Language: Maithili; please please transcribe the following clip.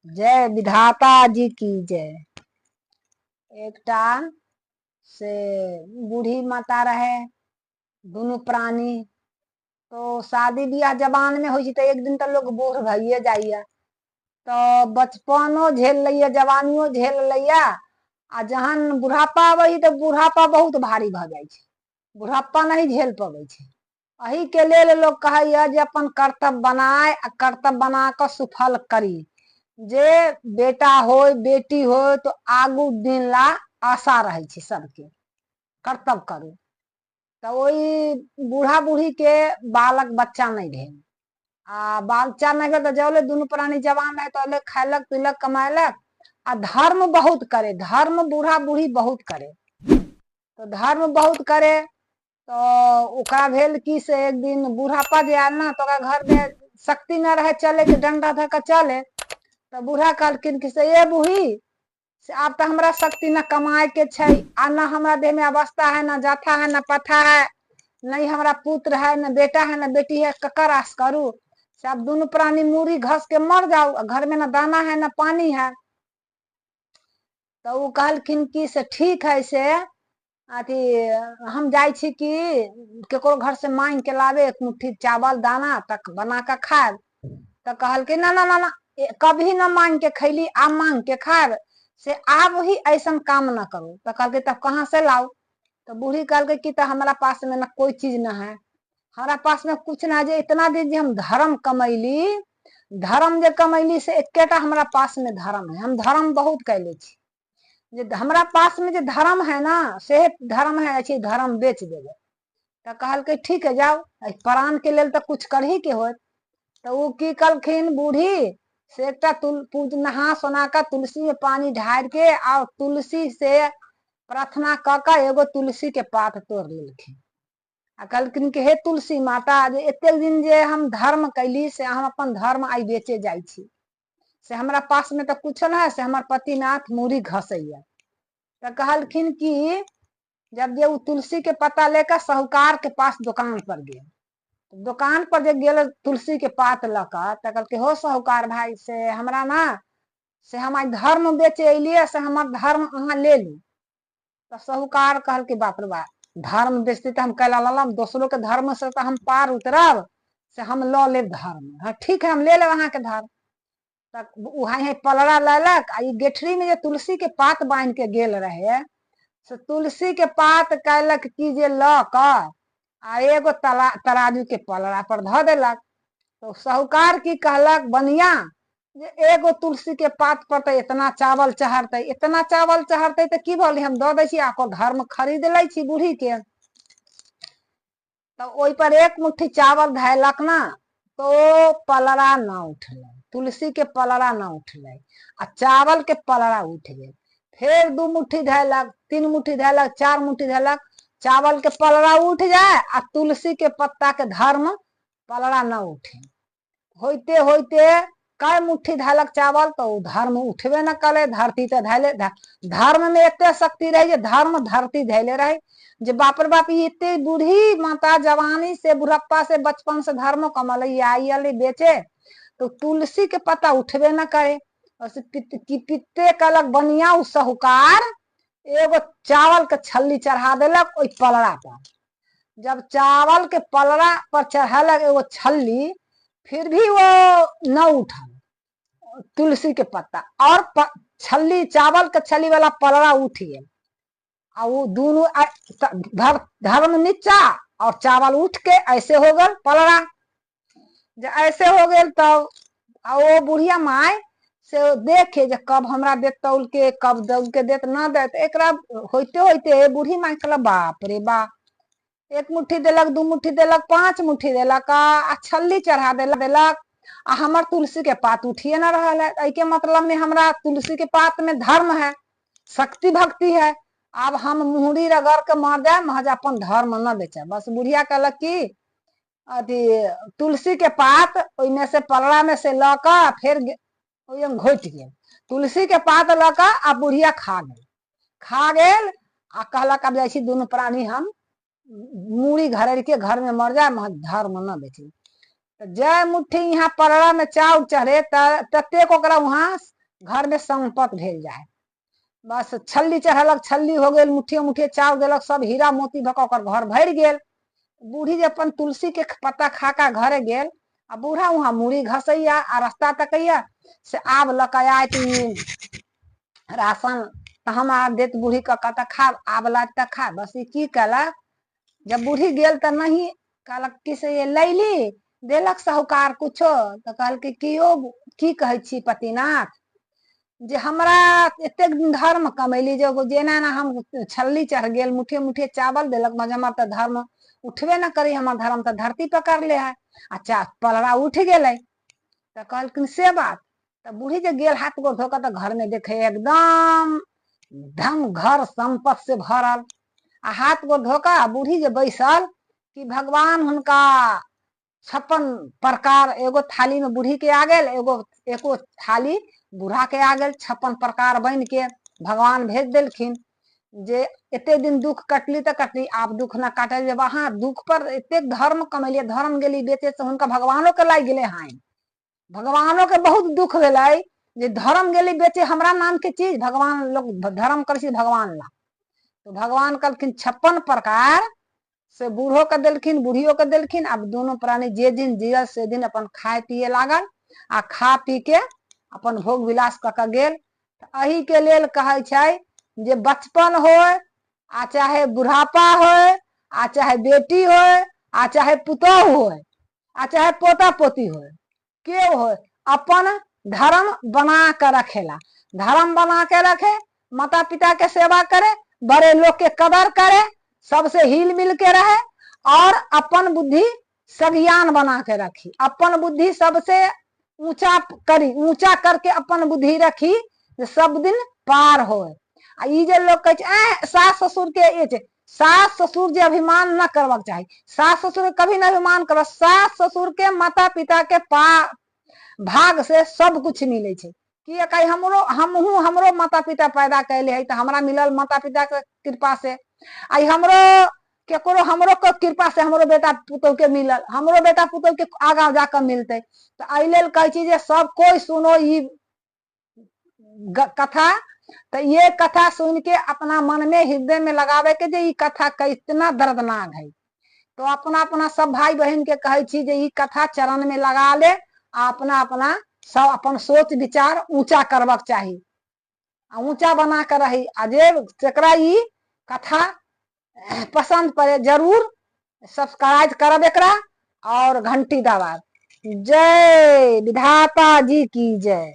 जय विधाता जी की जय। एकटा से बूढ़ी माता रहै, दुनू प्राणी। तो शादी बियाह जवानमे होइ छै तऽ एक दिन तऽ लोक बूढ़ भइए जाइए। तऽ बचपनो झेल लैए, जवानियो झेल लैए, आ जहन बुढ़ापा अबै है तऽ बुढ़ापा बहुत भारी भऽ जाइ छै, बुढ़ापा नहि झेल पबै छै। एहिके लेल लोक कहैए जे अपन कर्तव्य बनाय आ कर्तव्य बना कऽ सुफल करी, जे बेटा होय बेटी होय तऽ आगू दिन ला आशा रहै छै सबके। कर्तव्य करू। तऽ ओहि बूढ़ा बूढ़ीके बालक बच्चा नहि भेल, आ बाल बच्चा नहि भेल तऽ जौले दुनू प्राणी जवान रहै तौले खयलक पीलक कमैलक, आ धर्म बहुत करे, धर्म बूढ़ा बूढ़ी बहुत करे। तऽ धर्म बहुत करे तऽ ओकरा भेल कि से एक दिन बुढ़ापा जे आयल ने तऽ ओकरा घरमे शक्ति नहि रहै चलैके, डण्डा धऽ कऽ चले। तऽ बूढ़ा कहलखिन कि से ए बूढ़ी, से आब तऽ हमरा शक्ति न कमाइके छै, आ न हमरा देहमे अवस्था है, न जथा है, न पथा है, नहि हमरा पुत्र है, न बेटा है, न बेटी है, ककर आस करू? से आब दुनू प्राणी मूड़ी घस के मर जाउ, घरमे न दाना है न पानी है। तऽ ओ कहलखिन कि से ठीक है, से अथी हम जाइ छी कि ककरो घरसँ माँगिके लाबे एक मुट्ठी चावल दाना तक बना कऽ खायब। तऽ कहलकै ना ना ना ना, कभी न माँगिके खैली, आब माँगिके खायब, से आब ही ऐसन काम न करू। तऽ कहलकै तब कहाँ से लाउ? तऽ बूढ़ी कहलकै कि तऽ हमरा पासमे न कोइ चीज न है, हमरा पासमे कुछ न है, जे इतना दिन जे हम धर्म कमैली, धर्म जे कमैली से एकेटा हमरा पासमे धर्म है, हम धर्म बहुत कैले छी, जे हमरा पासमे जे धर्म है ना से धर्म है अछि, धर्म बेच देबै। तऽ कहलकै ठीक है जाउ, एहि प्राणके लेल तऽ कुछ करहीके होत। तऽ ओ की कलखिन बूढ़ी से एकटा तुल पूज नहा सोना कऽ तुलसीमे पानि ढारिके आ तुलसी से प्रार्थना कऽ कऽ एगो तुलसीके पात तोड़ि लेलखिन आ कहलखिन कि हे तुलसी माता, जे एतेक दिन जे हम धर्म कैली से हम अपन धर्म आइ बेचे जाइ छी, से हमरा पासमे तऽ कुछो नहि है, से हमर पतिनाथ मूड़ी घसैया। तऽ कहलखिन कि जब जे ओ तुलसी के पत्ता लेकर साहूकार के पास दोकान पर गेल, दोकान पर जे गेल तुलसी के पात लऽ कऽ, तऽ कहलकै हो साहूकार भाय, से हमरा ना से हम आइ धर्म बेचे अयलियै, से हमर धर्म अहाँ ले लू। तऽ साहूकार कहलकै बाप रे बाप, धर्म बेचतै तऽ हम कैला लऽ लेब, दोसरोके धर्मसँ तऽ हम पार उतरब, से हम लऽ लेब धर्म। हँ ठीक है, हम ले लेब अहाँके धर्म। तऽ उहाँ पलड़ा लेलक आ ई गेठरीमे जे तुलसीके पात बान्हिके गेल रहै, से तुलसीके पात कयलक कि जे लऽ कऽ आ एगो तला तराजूके पलड़ा पर धऽ देलक। तऽ साहूकार की कहलक बनिया, जे एगो तुलसीके पात पर तऽ इतना चावल चढ़तै, इतना चावल चढ़तै तऽ की भऽ हम दऽ दै छी आ ओकर धर्म खरीद लै छी बूढ़ीके। तऽ ओहिपर एक मुट्ठी चावल धयलक ने तो पलड़ा न उठलै, तुलसीके पलड़ा न उठलै आ चावलके पलड़ा उठि गेल। फेर 2 मुट्ठी धयलक, 3 मुट्ठी धयलक, 4 मुट्ठी धयलक, चावलके पलड़ा उठि जाय आ तुलसीके पत्ताके धर्म पलड़ा न उठे। होइते होइते कए मुट्ठी धयलक चावल तऽ ओ धर्म उठबे न करै, धरती तऽ धैले धर्ममे एते शक्ति रहै जे धर्म धरती धैले रहै, जे बाप रे बाप ई एते बूढ़ी माता जवानी से बुढ़प्पा से बचपन से धर्म कमल आई अली बेचे, तो तुलसी के पत्ता उठबे न करे। कि पित्ते कहलक बनिया उ साहूकार एगो चावल के छल्ली चढ़ा देलक ओहि पलड़ा पर। जब चावल के पलड़ा पर चढ़ेलक एगो छल्ली, फिर भी वो न उठल तुलसी के पत्ता, और छल्ली चावल के छल्ली वाला पलड़ा उठ गेल आ वो दोनों धर्म नीचा और चावल उठ के ऐसे हो गल पलड़ा। जे ऐसे हो गेल तब आ ओ बुढ़िया माय से देखे जे कब हमरा देत तौल के, कब दौल के देत न देत। एकरा होइते होइते बूढ़ी माय कहलक बाप रे बा, 1 मुट्ठी देलक, 2 मुट्ठी देलक, 5 मुट्ठी देलक आ छल्ली चढ़ा देलक आ हमर तुलसी के पात उठिए न रहल है। एहिके मतलब में हमरा तुलसी के पात में धर्म है, शक्ति भक्ति है, आब हम मुहरी रगड़ के मर जाए महज अपन धर्म न बेचे। बस बुढ़िया कहलक कि अथी तुलसी के पात ओहिमे से पलड़ा में से लऽ कऽ फेर ओहिमे घोटि गेल, तुलसी के पात लऽ कऽ आ बुढ़िया खा गेल, खा गेल आ कहलक आब जाइ छी दुनू प्राणी हम मूड़ी घरेड़ के घर में मर जाए महज धर्म न बेची। तऽ जय मुट्ठी यहाँ पलड़ा में चाउर चढ़े ततेक ओकरा वहाँ घरमे सम्पत भेल जाइ। बस छल्ली चढ़ेलक, छल्ली हो गेल, मुठ्ठिए मुठ्ठिए चाउर देलक, सब हीरा मोती भऽ कऽ ओकर घर भरि गेल। बूढ़ी जे अपन तुलसीके पत्ता खा कऽ घरे गेल आ बूढ़ा वहाँ मूड़ी घसैया आ रास्ता तकैया से आब लऽ कऽ आयत ई राशन तऽ हम आब देत बूढ़ीके कतऽ खाब, आब लायत तऽ खाब। बस ई की केलक, जब बूढ़ी गेल तऽ नहि कहलक कि से ये लैली देलक साहूकार कुछो। तऽ कहलकै कि यौ की कहै छी पतिनाथ, जे हमरा एतेक दिन धर्म कमैली जे जेना एना हम छल्ली चढ़ गेल, मुठे मुठे चावल देलक, मगर हमर तऽ धर्म उठबे न करी, हमर धर्म तऽ धरती पकड़ले है आ चा पलड़ा उठि गेलै। तऽ कहलखिन से बात। तऽ बूढ़ी जे गेल हाथ गोर धो कऽ तऽ घरमे देखे एकदम धम घर सम्पत से भरल। आ हाथ गोर धो कऽ बूढ़ी जे बैसल कि भगवान हुनका 56 प्रकार एगो थाली में बूढ़ी के आ गेल, एगो एको थाली बूढ़ा के आ गेल। 56 प्रकार बन के भगवान भेज देलखिन जे एते दिन दुख कटली तऽ कटली, आब दुख न काटल जब अहाँ दुख पर एतेक धर्म कमेलियै, धर्म गेली बेचे से हुनका भगवानो के लागि गेलै हानि, भगवानो के बहुत दुख भेलै जे धर्म गेली बेचे हमरा नाम के चीज। भगवान लोग धर्म करै छै भगवान ला। तो भगवान कहलखिन 56 प्रकार से बूढ़ो के देलखिन, बूढ़ियो के देलखिन। आब दोनों प्राणी जे दिन जियल से दिन अपन खाय पिए लागल आ खा पी के अपन भोग विलास कऽ के गेल। एहि के लेल कहै छै जे बचपन होय आ चाहे बुढ़ापा होय आ चाहे बेटी होय आ चाहे पुतोहु होय आ चाहे पोता पोती होय, केओ होय, अपन धर्म बना के रखेला। धर्म बना के रखे, माता पिता के सेवा करे, बड़े लोग के कदर करे, सबसे हिल मिल के रहे और अपन बुद्धि सज्ञान बना के रखी, अपन बुद्धि सबसे ऊंचा करी, ऊंचा करके अपन बुद्धि रखी जे सब दिन पार होय। आ ई जे लोग कहै छै ऐ सास ससुर के ई छै, सास ससुर जे अभिमान न करबाक चाही, सास ससुर के कभी न अभिमान करब। सास ससुर के माता पिता के पा भाग से सब कुछ मिलै छै। किया कही हमरो हमहूँ हमरो माता पिता पैदा कैले है तऽ हमरा मिलल माता पिता के कृपा से, आई हमरो केकरो हमरो के कृपा से हमरो बेटा पुतोह के मिलल, हमरो बेटा पुतोह के आगाँ जाकऽ मिलतै। तऽ एहि लेल कहै छी जे सब कोइ सुनो ई कथा, तऽ ये कथा सुन के अपना मन में हृदय में लगावे के जे ई कथा कितना दर्दनाक है। तो अपना अपना सब भाई बहन के कहै छी जे ई कथा चरण में लगा ले आ अपना अपना सब अपन सोच विचार ऊंचा करबाक चाही आ ऊंचा बना के रही। आ जे जकरा ई कथा पसंद पड़े जरूर सब्सक्राइब करब एकरा और घंटी दबाब। जय विधाता जी की जय।